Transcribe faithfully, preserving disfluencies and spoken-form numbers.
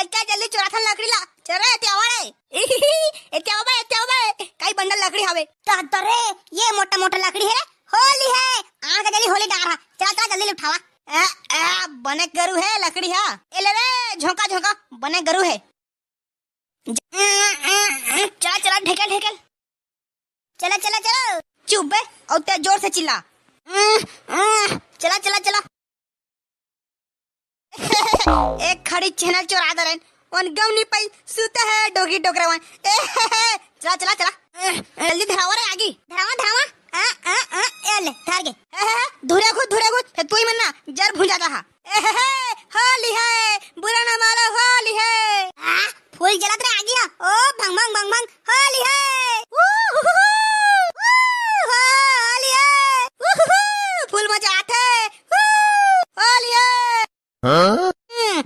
का जल्दी चोराथन लकड़ी ला। चल रे, एती आवा रे। एती आवा बे, एती आवा बे। काई बंडल लकड़ी हावे। का तो रे, ये मोटा मोटा लकड़ी हे रे। होली हे। आ के जल्दी होली डार हा। चला, चला, जल्दी ले उठावा। ए, ए, बने गरू हे लकड़ी हा। ए ले रे, झोंका, झोंका, बने गरू हे। चला, चला, ढेकेल, ढेकेल। चला, चला, चला। चुप बे, अउ ते जोर से चिल्ला। चला, चला, चला। एक खड़ी चैनल चोरा दरेन, ओन गम नी पाई, सुते हे डोगी डोकरा मन। चला, चला, चला। जल्दी धरावा रे आगी। धरावा, धरावा। आ, आ, आ, ए ले, धर गे। धुरे खुद, धुरे खुद, फेर तुई मन ना, जर भुंजा जाहा। होली हे।